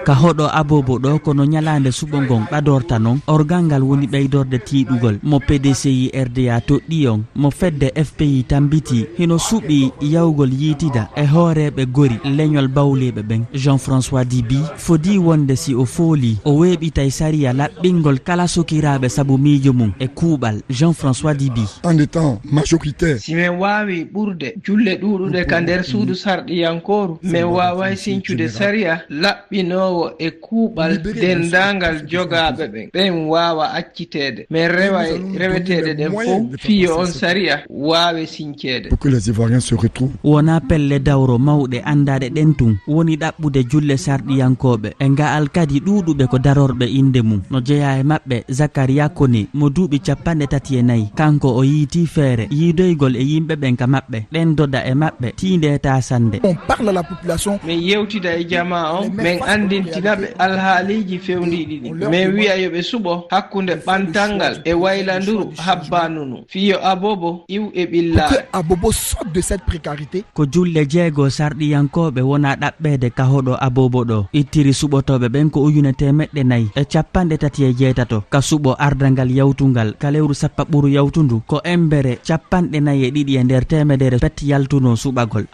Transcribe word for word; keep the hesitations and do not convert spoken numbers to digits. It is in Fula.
Ka hoɗo Abobo ɗo, kono ñalaande suɓo ngon ɓadorta non, orgal ngal woni ɓeydorde tiiɗugol mo P D C I R D A toɗɗii on, mo fedde F P I tambitii, hino suɓii yawgol yiitida e hooreeɓe gori leñol bawliiɓe ɓen. Jean-François Dibi fodii wonde si o foolii, o weeɓitay sariya laɓɓingol kala sokiraaɓe sabu miijo mum e kuuɓal. Jean-François Dibi. En étant majoritaire. Si men waawi ɓurde julle ɗuuɗuɗe ka nder suudu sarɗiyankooru, men waaway sincude sariya laɓɓinoowo e kuuɓal denndaangal jogaaɓe ɓen. Ɓen waawa acciteede. Men reway reweteeɗe ɗen fow fii yo on sariya waawe sinceede. Pour que les Ivoiriens se retrouvent. Wonaa pelle dawro mawɗe anndaaɗe ɗen tun woni ɗaɓɓude julle sarɗiyankooɓe. E nga'al kadi ɗuuɗuɓe ko darorɓe innde mum. No jeyaa e maɓɓe Zakaria Kone mo duuɓi cappanɗe tati e nayi. Kanko o yiitii feere yiidoygol e yimɓe ɓen ka maɓɓe, ɗendoda e maɓɓe, tiindee taasannde. On parle à la population. Men yewtida e jamaa on, men anndintina ɓe alhaaliiji fewndiiɗi ɗin. Men wi'a yo ɓe suɓo hakkunde ɓantal ngal e waylanduru habbaanu ndun, fii yo Abobo iw e ɓillaare. Pour que Abobo sorte de cette précarité. Ko julle jeego sarɗiyankooɓe wona ɗaɓɓeede ka hoɗo Abobo ɗo. Ittiri suɓotooɓe ɓen ko ujune teemeɗɗe nayi e cappanɗe tati e jeetato ka suɓo ardangal yawtungal ka lewru sappaɓuru yawtundu. Ko embere cappanɗe nayi e ɗiɗi e nder teemedere pet yaltunoo suɓagol.